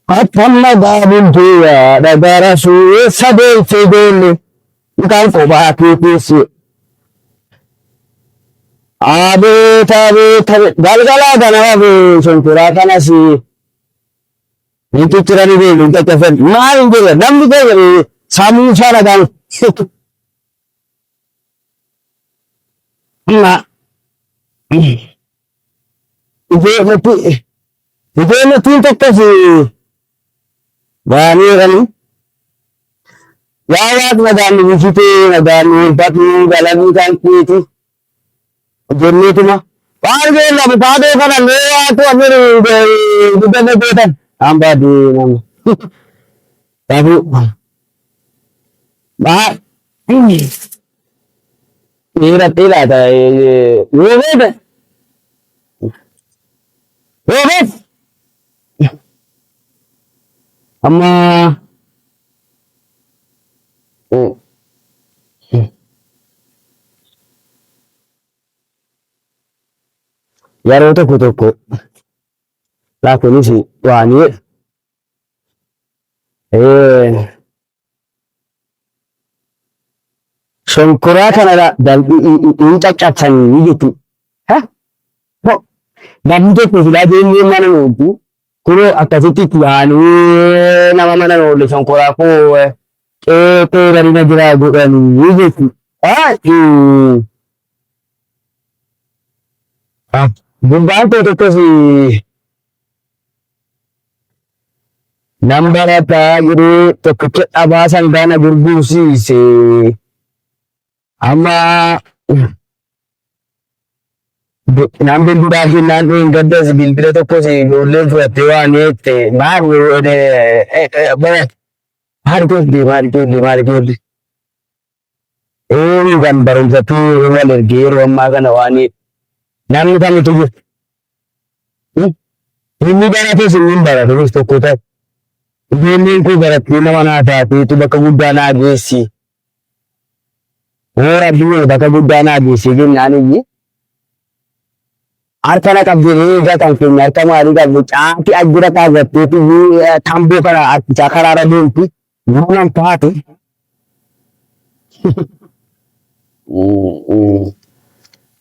Akkam nagaa bultuu yaada gara suussa deemte ijoollee kan kophaa kee teesse. Abeet abeet abeet galgalaa ganama fi shonkoraa kanas hin cicciranii beeku hin caccabsan maal hin jedhan namni keenya sammuu isaa nagaan amma ijoolletti ijoollettiin tokkos baanii jedhanii yaa waaq nagaan nu bulchitee nagaan nu oolfadhu galanni kan keeti jenneetuma waan keenya abukaadoo kana mee waatu amir dugdanne gootan hambaa deemama. Kanaafuu maa dhiiratti laata yoo feete yoo feete amma yeroo tokko tokko laa kunis waanii Shonkoraa kana hin caccabsanii jechuudha. Ha? Namni tokko silaa deemee mana oolchu kunoo akkasitti itti yaa'anii nama mana oolle shonkoraa koo qeeqee barina jiraa godhanii jechuudha. Gurbaan koo tokkos Nan baradha jedhee tokkicha dhabaa sangaa na gurgursiise. Amma nan bilbilaaf jennaan dheengaddas bilbila tokkos ijoolleen fudhattee waan jette maal maal ijoollee maal ijoollee maal ijoollee. Eenyu kan barumsatti wal ergee yeroo ammaa kana waan namni kamitu jiru. Inni barates inni hin baratunis tokko ta'e. Ijoolleen koo barattee nama naa taateetu bakka guddaa naa geessi. Yoo rabbi bakka guddaa naa geessi jennaan iyyee harka na qabdi eega kan keenya harka maalii qabdi caatii ajjira kaawwatteetu tamboo kana harkisaa karaarra deemti. Yoo nan taate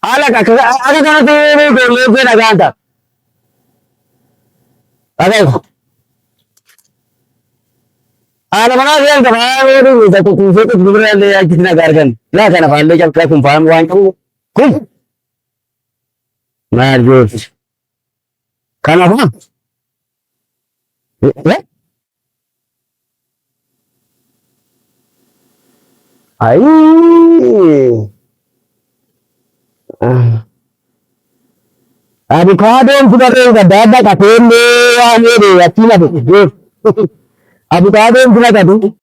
haala akka akka kanatti ijoollee kee nagaan ta'a. Dhagahu. Haala manaa fi hanga faaya yoo tokko kuufee tokko bira illee achitti nagaa argan. Laa kana faallee calqaa kun faan waan qabu kun maal gooti. Kana faa. Ayii. Abukaadoon fudhatee gadda adda qateellee waan jedhe achiin hafe. Abukaadoon fudhatatu.